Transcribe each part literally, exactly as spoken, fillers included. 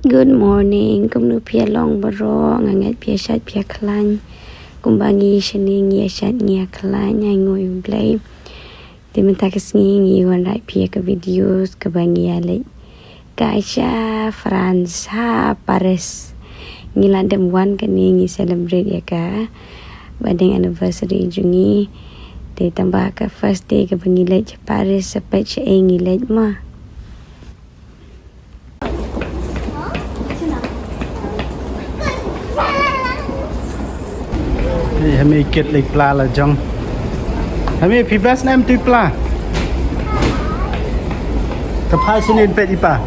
Good morning, kumno phi ïa long baroh, nga ngeit phi ïa shait phi ïa khlaiñ. Kumba ngi shane ngi ïa shait ngi ïa khlaiñ, ai nguh ïa U Blei. Te mynta ka sngi ngi wanrah phi ïa ka video kaba ngi ïa leit kai sha France ha Paris. Ngi la dep wan kane ngi celebrate ïa ka wedding anniversary jong ngi. Te tang ba ka first day kaba ngi leit sha Paris, sa peit shaei ngi leit ma. Hami kit leit pla la jong. Hami phi best nam tu pla. Ka phai sini pet ipa.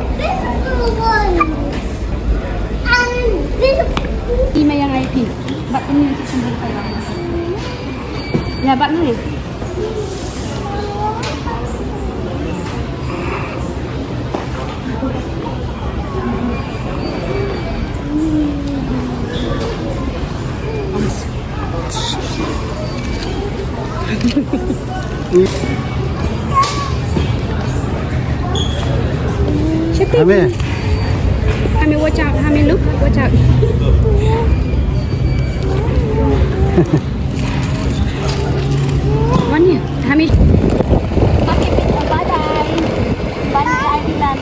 Ima yang ai phi. Bat pun ni sini pet ipa. Ya, bat ni. Hami. Hami, watch out. Hami, look, watch out. One year. Hami. Bye bye. Bye bye, Ireland.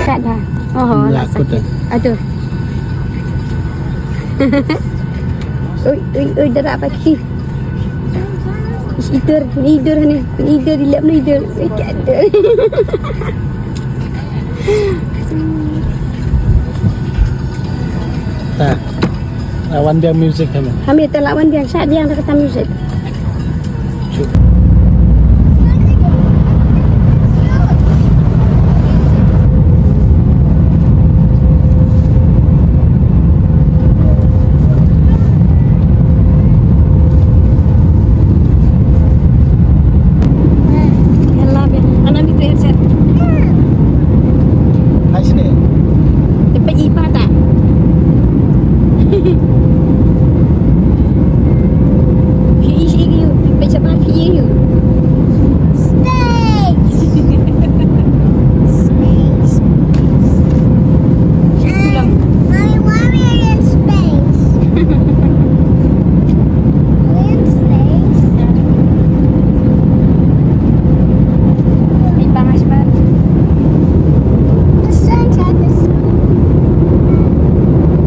Kat dah. Oh, lah sakit. Aduh. Ui, ui, ui, derak pati. Ish, idur, idur ni, idur, ilap ni idur. Ui, kat dah. Ta. Lawan dia music kami. Kami tak lawan dia, sat dia kata music. Hello, Ana mi tu headset. Hai sini. Dapat ipa tak? Pi isi ke yu, pi coba pi yu. Space. Space. Mommy, why are we in space? We're in space. Ipa ngai spat. The sun at the sun.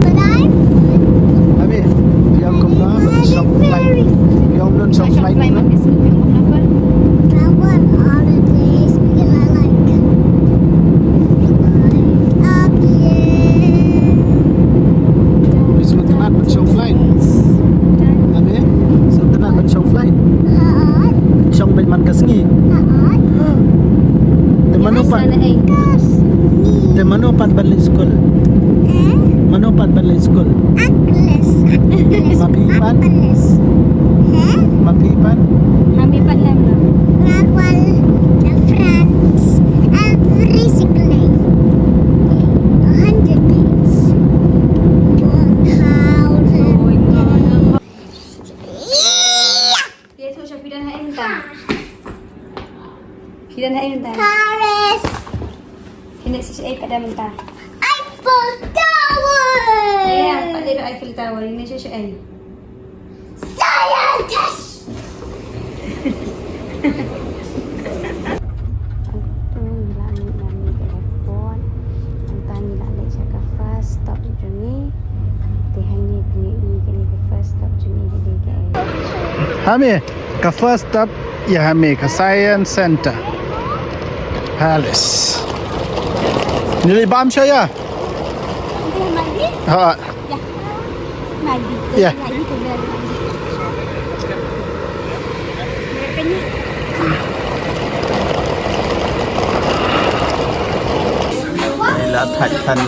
But I Hami, phi ïa kumno ban shong flight? Phi ïa kumno ban shong flight? I want all the days because I like up here. Phi sngewtynnat ban shong flight? Hami, sngewtynnat ban shong flight? Hooid. Shong beit man ka sngi. Hooid. Te mano pat? Ka sngi. Te mano pat ban leit skul? Eh? Mano pat ban leit skul? Agnes, Agnes, ma phi pat? Agnes. Heh? Ma phi pat? Ma phi pat lem no? Nga kwah to France every single day. A hundred days. One thousand. Phi ïathuh sha phi don haei mynta? Phi don haei mynta? Paris. Phi leit sha shaei pat da mynta? Eiffel Tower. Ïa, pat leit Eiffel Tower, ïa leit sha shaei? Scientist. Ngi la mih na Ngi ka airport. Mynta ngi la leit sha ka first stop jong ngi. Te hangne phi ïohi kane ka first stop jong ngi ka dei ka airport. Hami, ka first stop ïa Hami ka Science Center. Paris. Nili bam sha ïa. Ha. Mandi. Ya. La thait than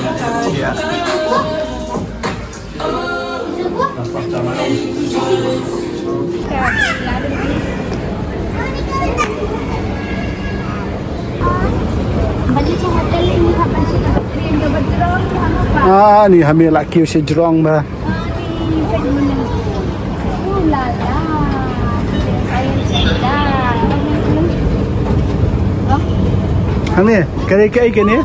ïa. Ah, ni ha me la kiew sha jrong ba. Ha me, ka dei kaei kane?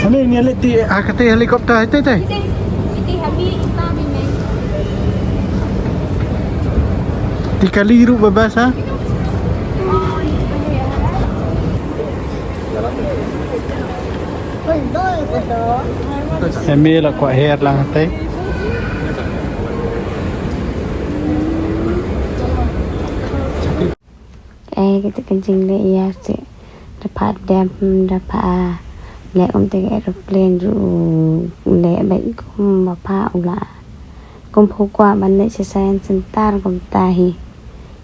Ha me, ngi leit ti ha kata helicopter, tai, tai. Ti kali ruh ba best, ha? Emi la kwah her lang te. Eh, kita kencing deh ya sih. Dapat dem, dapat leh um te aeroplane ju leh baik kum bapa ula. Kum phu kwah ban leh sha science center kum tahi.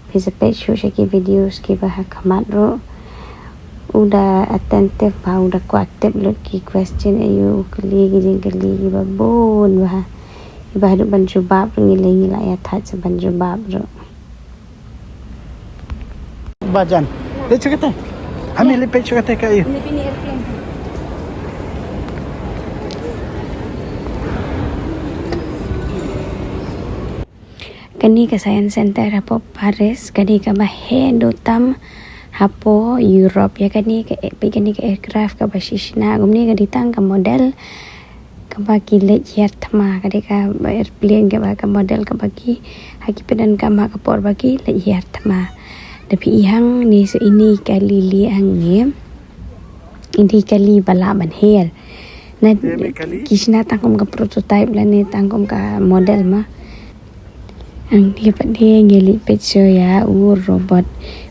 Phi sa peit shuh sha ki videos kiba ha khmat ruh. U da attentive bha, u da kwah tip lut ki question, aïu u kylli ki jingkylli kiba bun bha. Iba haduh ban jubab ruh ngi lei ngi la ïa thait sa ban jubab ruh. Bajan. Leit sha kata. Ami leit peit sha kata ka aïu. Kane ka Science Center hapoh Paris, kane kaba heh duh tam hapoh Europe. Ïa kane ka, peit kane ka aircraft kaba shisha kumne, ka dei tang ka model kaba ki leit hiar thma, ka dei ka airplane kaba, ka model kaba ki, ha ki pyndonkam ha ka por ba ki leit hiar thma. Da phi i hangne, sa ine i kali hangne. Ine i kali ba lah ban hiar. Na ki shna tang kum ka prototype lane tang kum ka model ma. Hangne pat de ngi leit peit shuh ïa u robot.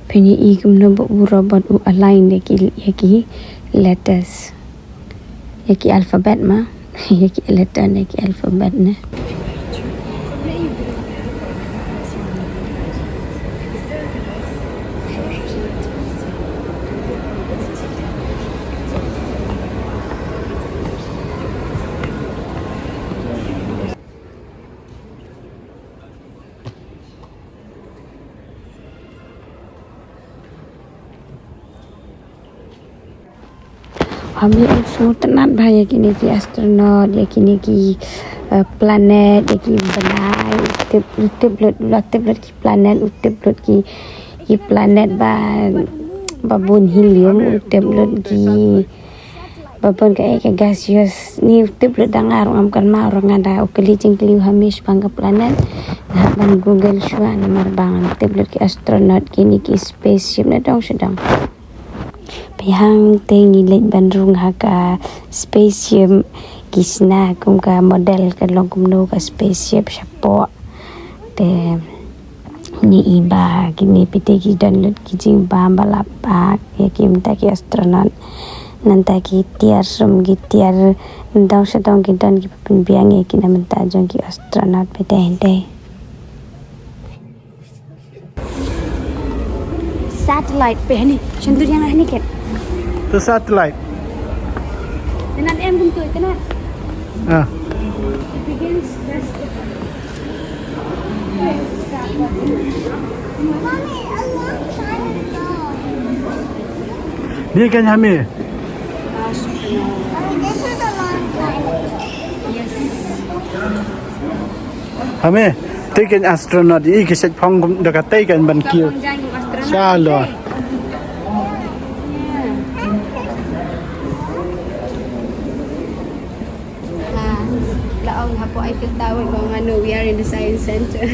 Phin ïohi kumno ba u robot u align ïa ki, ïa ki letters. Ïa ki alphabet ma. Ïa ki letter ne ki alphabet ne. Hami ong sngewtynnat bha ïa kine ki astronaut, ïa kine ki, eh, planet, ïa ki bnai, u tip, u tip lut, u la tip lut ki planet, u tip lut ki, ki planet ba, ba bun helium, u tip lut ki, ba bun kaei ka gaseous, ni u tip lut da nga ruh ngam kynmaw ruh nga da u kylli jingkylli u Hamish bang ka planet. Nga hap ban Google shuwa namar ba ngam tip lut ki astronaut, kine ki spaceship na dong sha dong. Phi hangtei ngi leit ban rung ha ka spaceship, ki shna kum ka model ka long kumno ka spaceship shapoh. Te ngi i ba kine phi te ki don lut ki jingbam ba la pak ïa ki mynta ki astronaut. Nangta ki tiar sum ki tiar dong sha dong ki don kiba pynbiang ïa ki na mynta jong ki astronaut phi te hangtei. Satellite phi hani, shandur yang hani ket. To satellite. Tenat em kum tu, tenat. Ah. It begins best. Ni kan Hami. Yes. Hami, te kan astronaut i ki shet phong da ka te kan ban kiew. Shalor. La ong hapoh Eiffel Tower ba ngano, we are in the science center.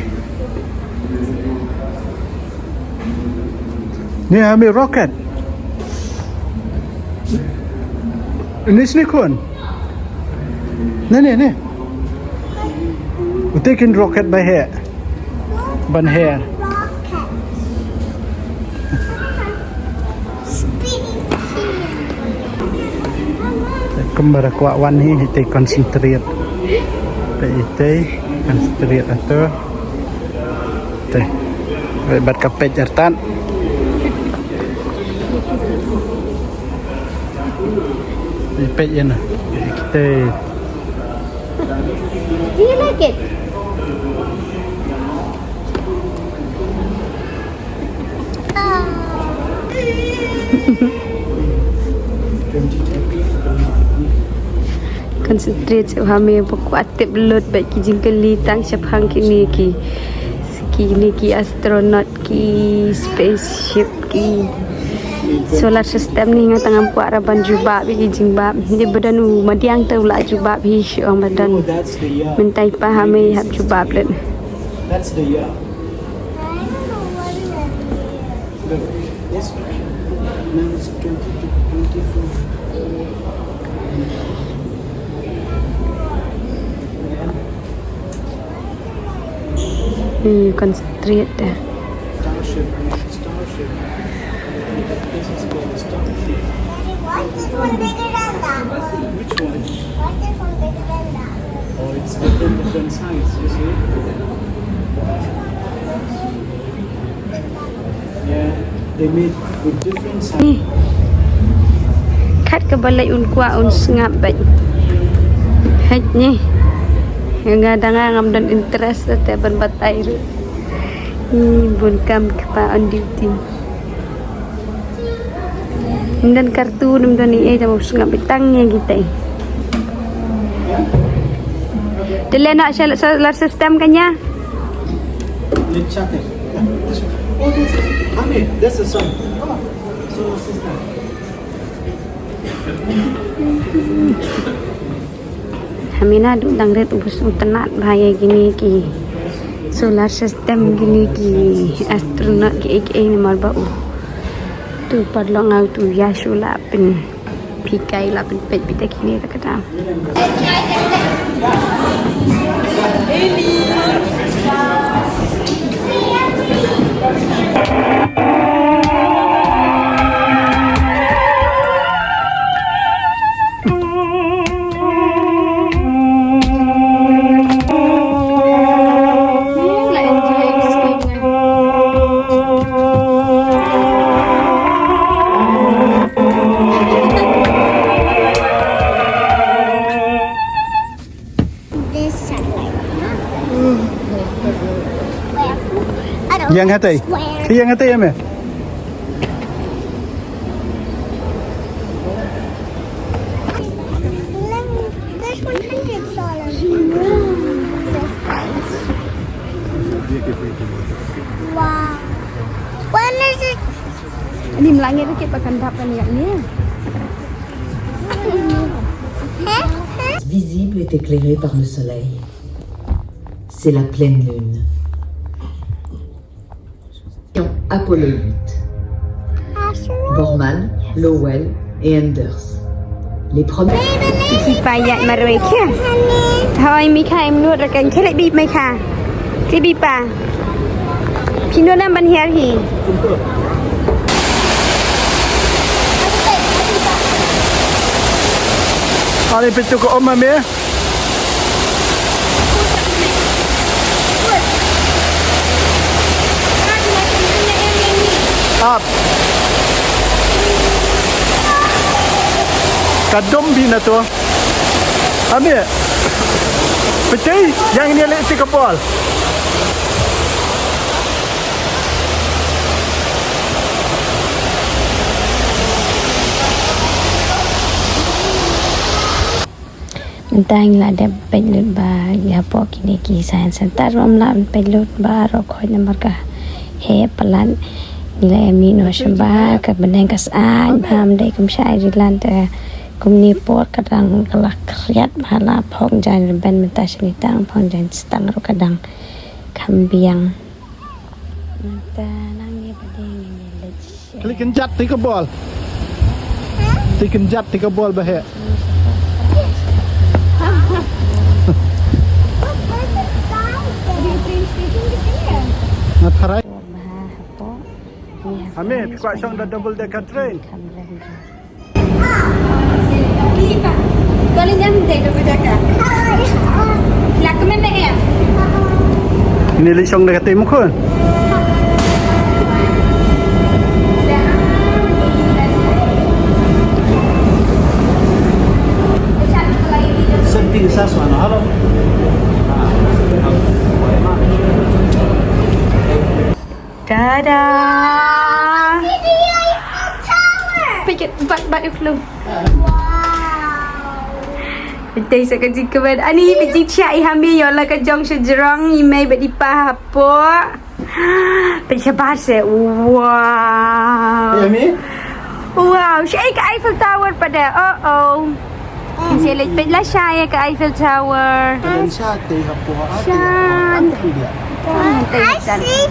Ni Hami rocket. Ini sini kun. Ni ni ni. Utai kin rocket ba heh. Ban heh. Kumba da kwah wan hi, hi te concentrate. Te hi te concentrate ato. Te. Bad ka peit artat. Peit ïa na. Kita. Do you like it? Concentrate shuh ha me, ba kwah tip lut bad ki jingkylli tang shaphang kine ki, kine ki astronaut, ki spaceship, ki solar system ne. Nga tang ngam kwah ra ban jubab ïa ki jingjubab. Hynrei ba don u madiang te u la jubab hi, shu ong ba don. Mynta i pa ha me hap jubab lut. That's the year. Look, this one. Now it's twenty-two, twenty-four. Hmm, concentrate dah. Starship, Starship. This is called a Starship. Daddy, why is this one bigger than that one? Which one? Why is this one bigger than that one? Oh, it's different, different size, you see? Yeah, they made with different size. Ni. Kat ka ba leit un kwah un sngap bad. Hei ni. Nga dang ngam don interest te ban batai ruh. Ni bun kam kpa on duty. Ym don cartoon, ym don ei ei, te ba sngap beit tang ïa kita. Te leh noh solar system kane. Let's check it. Oh, this is, honey, this is sun. Come on. Solar system. Hynrei naduh dang rit u bus u tnat bha ïa kine ki solar system, kine ki astronaut, ki ei ki ei, namar ba u tu paralok nga u tu ïa shu la pyn phi kai la pyn peit beit ïa kine da ka dang. Ïeng hatei. Ïeng hatei ïa me. There's one hundred dollars. Wow. When is it? Ni mlangit dikit pakan dap kan ïa ni. Visible est éclairé par le soleil. C'est la pleine lune. Apollo huit. Borman, Lowell et Anders. Les premiers. Ki pa ïaid marwei khia. Hoi, Mikha, em nud ra kan khia leh bit, Mikha. Khia bit pa. Phi nud nam ban hiar hi. Ani peit tu ka om ma me. Ap. Ka dom bha na to. Ami. Peti, ïa ngin ïaleh ïa ka bol. Mynta ngi la dep peit lut bha hapoh kine ki science center, ym lah ban peit lut baroh khoit namar ka heh palat. Ngi la ïa mih noh sha ba ka bneng ka syaid bha, ym dei kum sha Ireland te kumne por ka dang ka la khriat bha, la phong jaiñ rben mynta shane tang phong jaiñ stang ruh ka dang kham biang. Mynta nang ïa ba dei ngin ïa leit. Klik kynjat te ka bol. Te kynjat te ka bol ba heh. Nga tharai. Ami, phi kwah shong da double decker train. Ini leit shong da kata mukul. Tada! See the Eiffel Tower! Peit, bat, bat ïa u khlum. Wow! Peit sa ka jingkmen. Ani, peit jingshah i Hami ïa la ka jong sha jrong, i mei bad i pa hapoh. Peit shabar se. Wow! Hami? Wow, shaei ka Eiffel Tower pat de. Oh, oh. Ngin sa leit peit lashai ïa ka Eiffel Tower. Ka don shatei hapoh, ah, shatei hapoh. Shatei.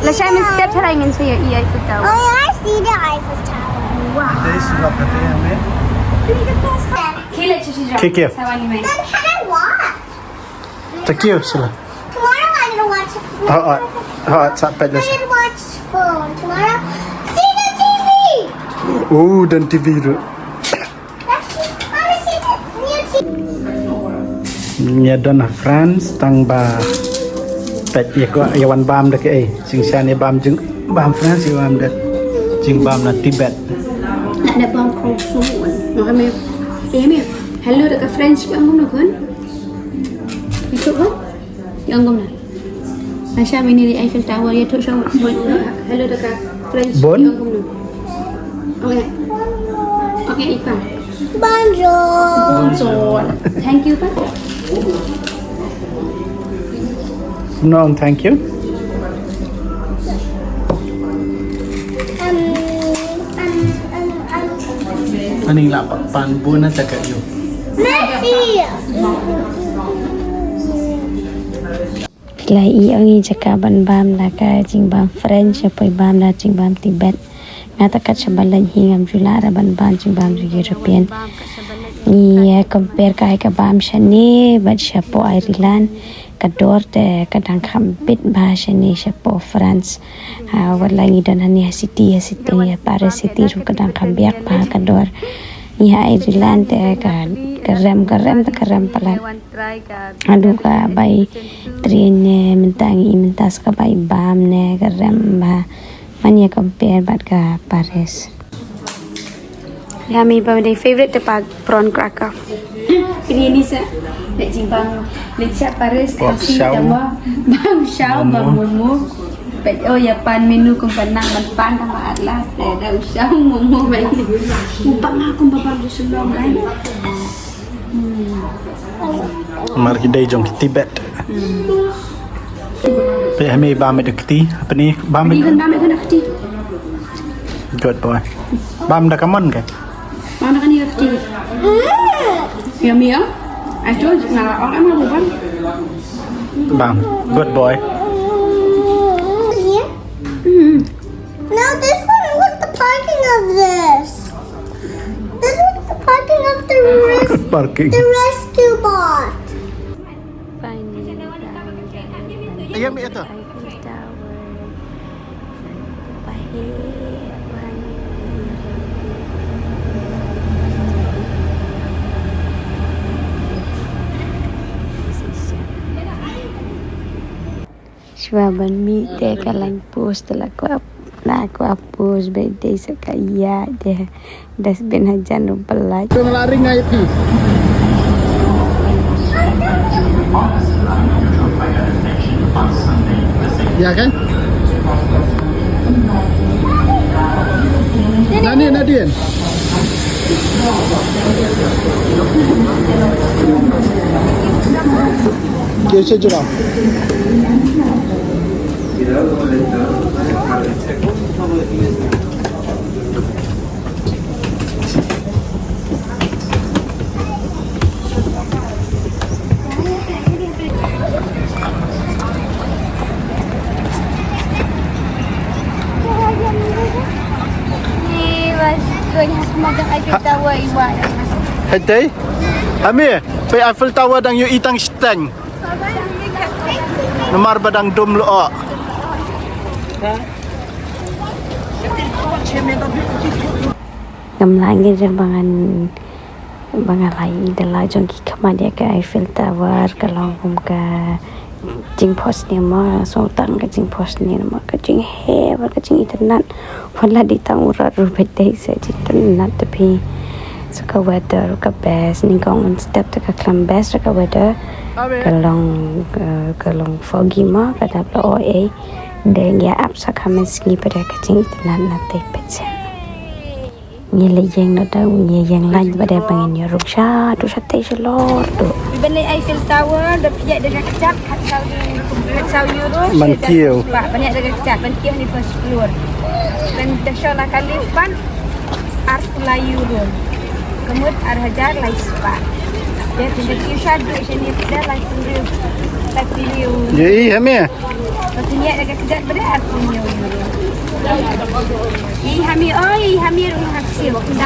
Lashai mynstep tharai ngin sa ïohi ïa i Eiffel Tower. Oh, I see the Eiffel Tower. Wow. Tei surok katei, Hami. Khie leit sha jrong. Khie, khie. Sa wan i mei. Then can I walk? Thank you, sila. Tomorrow I'm gonna watch. Ha, ha, sa peit lashai. I'm gonna watch phone tomorrow. See the T V. Oh, don T V ruh. Ngi don ha France tang ba peit ïa ka, ïa wan bam da kaei. Jingshisha ïa bam jing, bam France ïa bam da jingbam na Tibet. Na da bam kong sung wan. No, kami, kami. Hello da ka French ki ong kumno khun? Ito khun? Ki ong kumno? Asha mini di Eiffel Tower ïa tu sha. Hello da ka French. Bon? Ki ong kumno? Okay. Okay, i pa. Bonjour. Bonjour. Thank you, pa. No, thank you. Um, um, um, um. Ani la pa-, pan bun na jaka ïa u. Merci. Phi la ïohi ong i jaka ban bam da ka jingbam French, ïa poi bam da jingbam Tibet. Nga te kat shaba leit hi ngam ju lah re ban bam jingbam European. Ngi, eh, compare ka, ka bam shane bad shapoh Ireland. Ka dor te ka dang kham bit bha shane shapoh France. Ha, wat la ngi don hangne ha city, ha city, ha Paris city ruh ka dang kham biak bha ka dor. Ngi ha Ireland te ka, ka rem, ka rem te ka rem palat. Haduh ka bai train ne, mynta ngi, mynta sa ka bai bam ne, ka rem bha. Man ïa compare bad ka Paris. Ïa me ba dei favorite te pat prawn cracker. Kini ni sa, leit jingbam, leit sha Paris, ka si tama, bam shaw, bam momo. Peit, oh, ïa pan menu kum pan nang, ban pan tama atlas, te da u shaw momo bai. U pa nga kum ba bam ju shlong bai. Hmm. Mar ki dei jong ki Tibet. Hmm. Peit ha me bam da ka kti, ha peni bam da ka kti. Good boy. Bam da ka mon ke? Bam da kane ka kti. Yummy, ah? I told you, nga ong em nga bam. Bam. Good boy. Hmm. Now this one, what's the parking of this? This is the parking of the res-, parking. The rescue bot. Finally, Eiffel Tower. Bahaya, bahaya. Shuwa ban mih te ka line post te la kwah, la kwah post ba dei sa ka ïa te dustbin hajan ruh ba lait. Te la ring ai phi. Ya kan? Nadine, Nadine. Ke se jura. Hei dei? Ami, peit Eiffel Tower dang ïohi tang shiteng. Namar ba dang dum lyoh. Ngam lah ngeit ba ngan, ba nga la ïohi da la jong ki khmat ïa ka Eiffel Tower, ka long kum ka jingphohsniew mo, sngewthuh tang ka jingphohsniew mo, ka jingheh bad ka jingitynnad. Wat la dei tang u rat ruh peit dei sa jitynnad te phi. Sa ka weather ka best, nyngkong un step te ka khlem best ka weather. Ka long, eh, ka long foggy mo, ka dap la oi ei. Dang ïa ap sa ka mynsngi pat ka jingitynnad na te pyrshah. Ngi la ïeng na da, ngi ïeng lait bad ba ngin ïa rung sha tu sha te sha lor tu. Ban leit Eiffel Tower, da phi ïaid da ka kjat, khatsaw, khatsaw euro. Ban kiew. Ban ïaid da ka kjat, ban kiew ni first floor. Ban da shong na ka lift ban arphew lai euro. Ka mut ar hajar lai spah. Ïa, phi da kiew shaduh shane, phi da laiphew hynriew. Laiphew hynriew. Ïa, i, ha me. Ka pynïaid da ka kjat ba da arphew hynñiew euro. I, ha me, oi, i, ha me ruh ha ksiw. Ïa,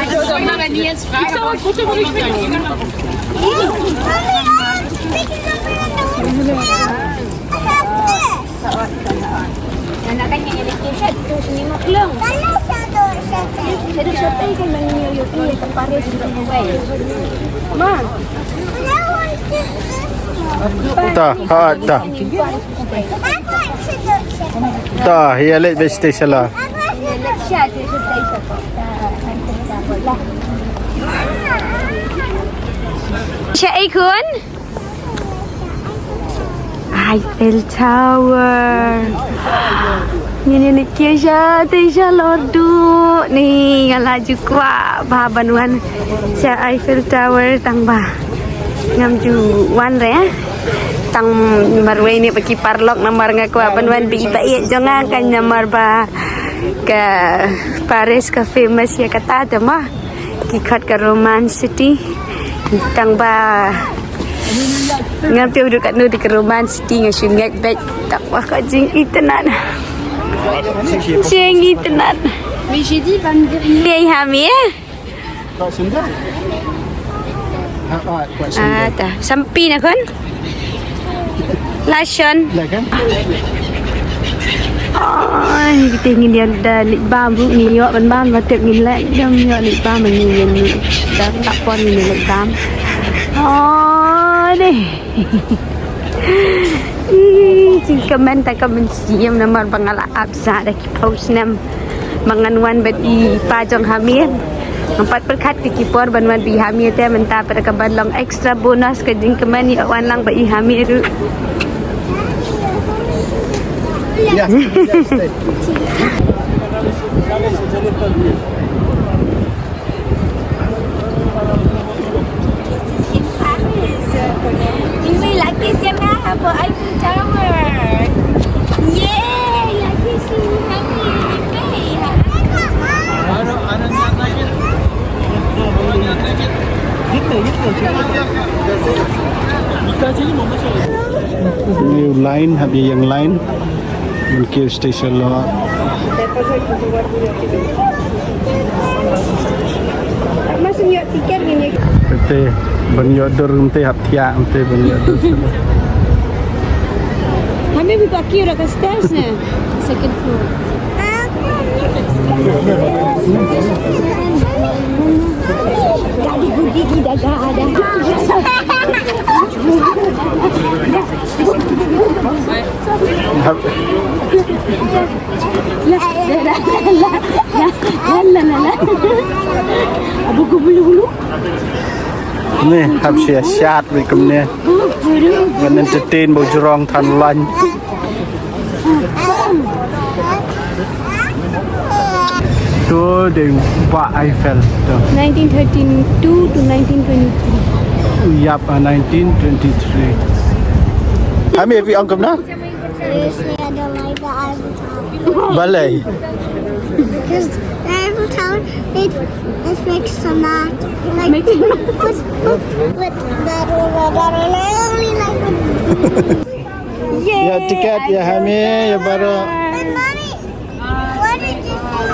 nak kan ïa ïa ïa sha tu sini mak long. Sha tu sha tu kan man ïa ïa ïa ka Paris tu bai. Ma. Ta, ha, ta. Ta, ïa leit bad station la. Sha ei khun? Eiffel Tower. Ngin ïa leit kiew sha te sha lor duh. Ni nga la ju kwah bha ban wan sha Eiffel Tower tang ba ngam ju wan re. Tang marwei ne ba ki paralok namar nga kwah ban wan ba i ba ïeit jong nga kan namar ba ka Paris ka famous ïa kata te ma. Ki khot ka Romance City. Tang ba ngam tip haduh katno dei ka Romance City, nga shu ngeit beit. Tang ba ka jingitynnad. Jingitynnad. Mais j'ai dit, va me dire. Ei ha me. Ah, ta. Sampi na khun. Lashon. Ai, kita ngin ïa da lip balm ruh ngin ïoh ban balm, ba tip ngin leh, ngam ïoh lip balm, ngin ïa da lap pon ngin ïa lip balm. Oh, deh. Ih, jingkmen ta ka mynsiem namar ba nga la ap sa da ki phew snem. Ba ngan wan bad i pa jong Hamir. Ngam pat pyrkhat ki por ban wan bad i Hamir te mynta pat ka ban long extra bonus ka jingkmen ïa wan lang bad i Hamir ruh. Yes, yes, yes. This is in Paris. Anyway, la caisse, pour Eiffel Tower. Yay, la caisse, happy. Hey, happy. New line, hap ïa ïeng line. Ban kiew station lo. Te ban ïoh dur te hap thiah te ban ïoh dur. Hame bi ba kiew da ka stairs ne. Second floor. Gadi gudi gida gada. Abu ku bulu bulu. Ni hap sia siat wi kumne. Ngan entertain bau jrong than lain. Tu dei ba Eiffel tu. Nineteen thirty-two to nineteen twenty-three. Yap, ah, nineteen twenty-three. Hame bi ong kumno? Seriously, I don't like the Eiffel Tower. Balei? Because the Eiffel Tower, it, it makes so mad. Like, with, with, with that, that, that, I only like when. Ïa tiket, ïa Hame, ïa baroh. But mommy, what did you say?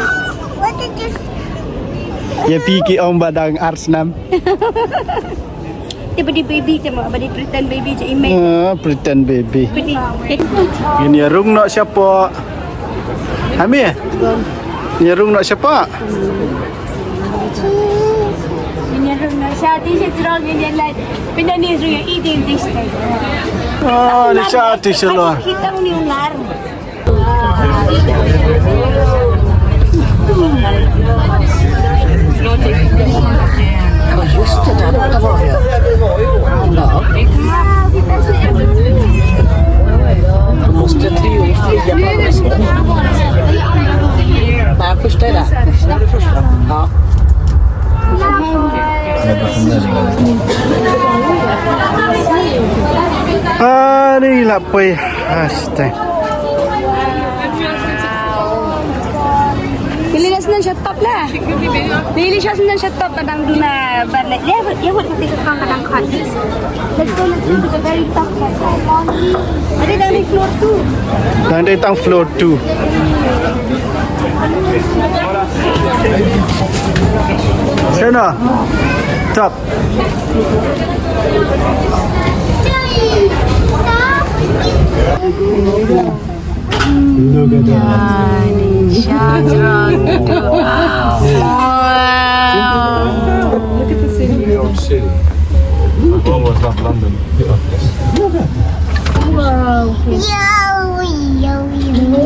What did you say? Ïa phi ki ong ba dang ar snam. Te ba dei baby te mo, ba dei pretend baby te i mei. Ah, pretend baby. Ba dei. Ngin ïa rung noh shapoh. Hame. Ngin ïa rung noh shapoh. Ngin ïa rung noh sha, te sha jrong ngin ïa lait. Pynda ni rung ïa eating this time. Oh, ni sha te sha lo. Kita ni ular. Måste ta, ta var jag. Ja. Du måste tre, fyra. Nej, första är där. Ja. Ani la poi. Aste. Pili dah senang shut up lah. Pili dah senang shut up, padang duna barlet. Ya, ya, buat kita ke kang padang khat. Let's go, let's go to the very top. Ada dari floor two. Nanti tang floor two. Sana. Top. Look at that. Wow. New York City. Almost not London. Wow. Yo, yo, yo.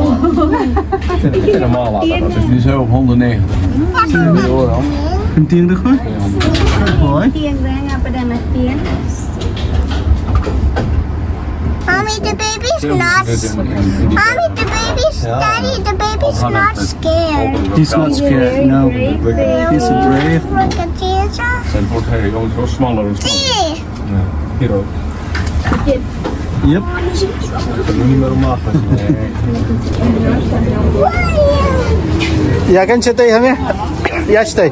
Dit is heel op honderdnegentig. Een tiende goed. Mooi. Mommy, the baby's not. Mommy, the baby's. Daddy, the baby's not scared. He's not scared, no. He's brave. Look at Jesus. Zijn wordt hij jongens wel smaller en smaller. See. Ja, hier ook. Yep. Niet meer omlaag. Nee. Ja, kan je tegen hem? Ja, stay.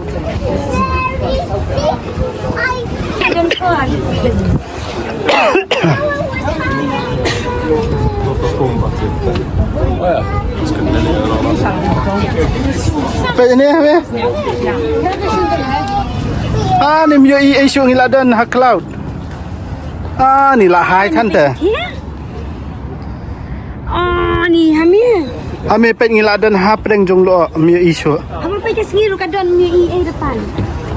Peit ïa ini, ha. Ah, ni ym ïohi ei shuh, ngi la don ha cloud. Ah, ni la hai kan te. Ani, ha me. Ha me, peit, ngi la don hapdeng jong lyoh, ym ïohi shuh. Haba peit ka sngi ruh ka don, ym ïohi ei da pan.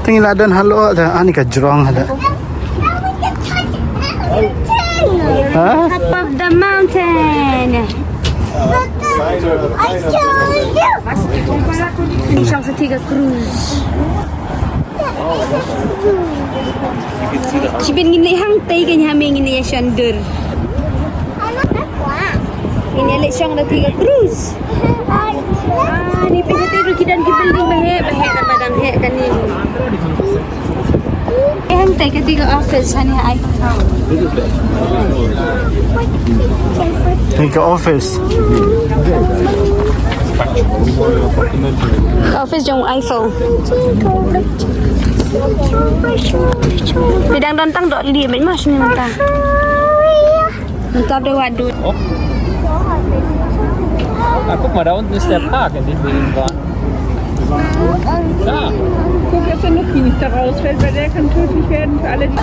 Te ngi la don ha lyoh da, ani ka jrong ha da. Ha? Top of the mountain. Ngi shong sa kti ka cruise. Shibit ngin leit hangtei, kane ha me ngin ïa shon dur. Ngin ïa leit shong da kti ka cruise. Ah, ni peit hangtei ruh ki don ki building ba heh ba heh, da ba dang heh kane. Eh, hangtei ka kti ka office, hani ha Eiffel Tower. Ni ka office. Ka office jong Eiffel. Phi dang don tang dohlieh, meit ma shane mynta. Mynta dei wad dud. Ah, guck mal, da unten ist der Park, in dem wir eben waren. Da. Guck, dass der Nuppi nicht da rausfällt, weil der kann tödlich werden für alle, die.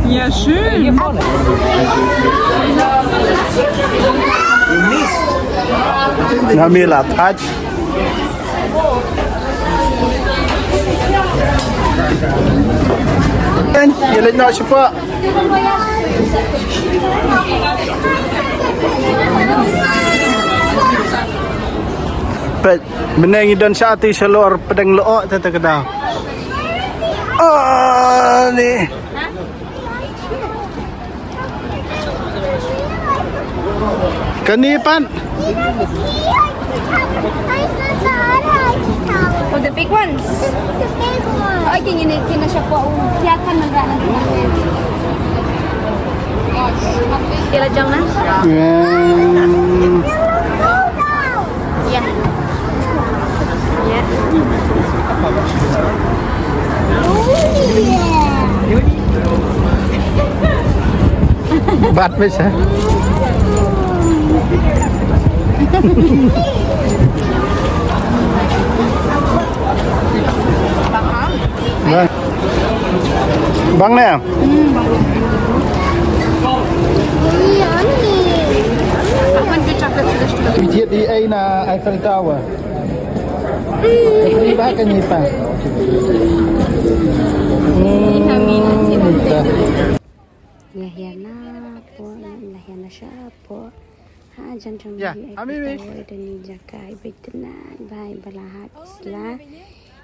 Ja, schön. Na, mir la Tat. Ïa leit noh shapoh. Peit, mynne ngi don sha kti shalor pdeng lyoh te te ka daw. Oh, ni. Kane pat. Oh, the big ones. The big one. Oh, okay, ngin ïa kine shapoh. Ïa kan man ra. Ïa la jong na. Hmm. Ïa. Ïa. Bat beit, ha? Bang. Bang ne? Phi thied ïa ei na Eiffel Tower? Phi ba ka ngi pa. Hmm, ta. Ïa, ïa, na. Hapoh, la ïa na shapoh. Ha jan jong Yeah, hi ai Amimi. Kita woi da ni jaka i beit tynat bha i ba la hap ki sla.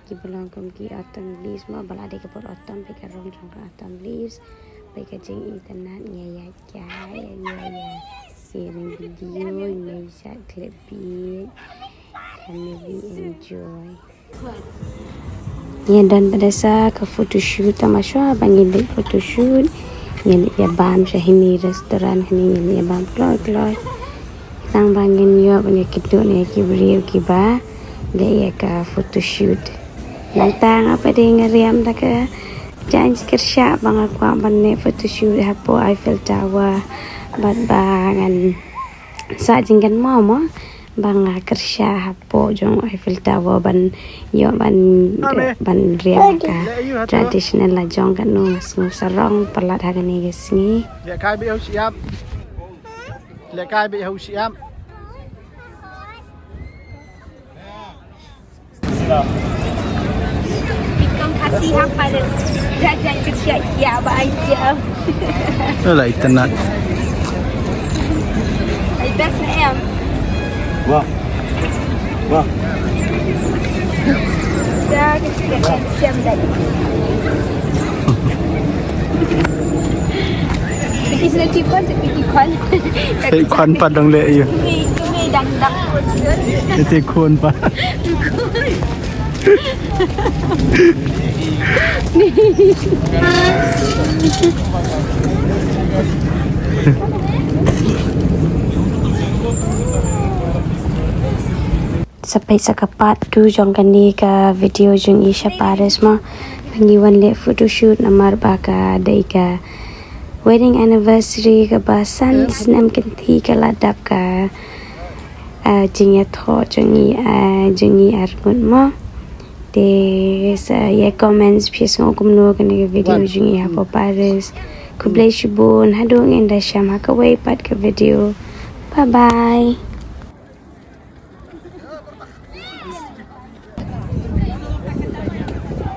Ki ba long kum ki autumn leaves mo, ba la dei ka por autumn, beit ka rong jong ka autumn leaves. Beit ka jingitynnat, ngi ïa ïa ïa ïa ïa ring video, ngi ïa shah clip beat. Family enjoy. Ngi don bad sa ka photoshoot, tang ba shuwa ba ngin leit photoshoot, ngin leit ïa bam sha hini restaurant hini, ngin leit ïa bam kloi kloi. Tang ba ngin ïoh ban ïa kynduh ne ki briew kiba leit ïa ka photoshoot. Nangta nga pat nga riam da ka jaiñ kyrshah ba nga kwah ban leit photoshoot hapoh Eiffel Tower bad ba ngan sah jingkynmaw mo ba nga kyrshah hapoh jong Eiffel Tower ban ïoh ban, ban riam ka traditional la jong ka, ngi sngewsarong palat ha kane ka sngi. Leh kai beit ha u shyiap. Leh kai beit ha u shyiap. Ikan kasih apa deh? Jajan kecil ya, apa aja? Alah, itynnat. Best na em. Wah. Wah. Dah kecil siam dah. Is na tikon, tapi tikon. Tikon padang le iya. Kami, kami dang dang. Tikon pa. Sa peit sa ka part two jong kane ka video jong ngi sha Paris mo. Ngi wan leh photoshoot namar ba ka dei ka wedding anniversary kaba san snem kynthih ka la dap ka, ah, jingïathoh jong ngi, ah, jong ngi arngut mo. Te sa ïa comments phi sngew kumno kane ka video jong ngi hapoh Paris. Khublei shibun, haduh ngin da shem ha kawei pat ka video. Bye bye.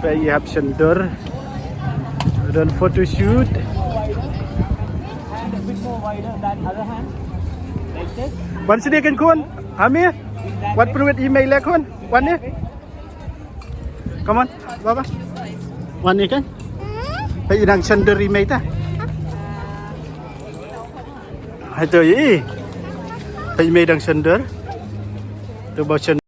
Peit ïa hap sendor. Don photoshoot. Wan sini kan khun. Hami. Wat pruit i mei le khun. Wan ni. Come on, baba. Wan ni kan. Peit i dang sendor i mei ta. Hai to i. Peit i mei dang sendor. To ba sendor.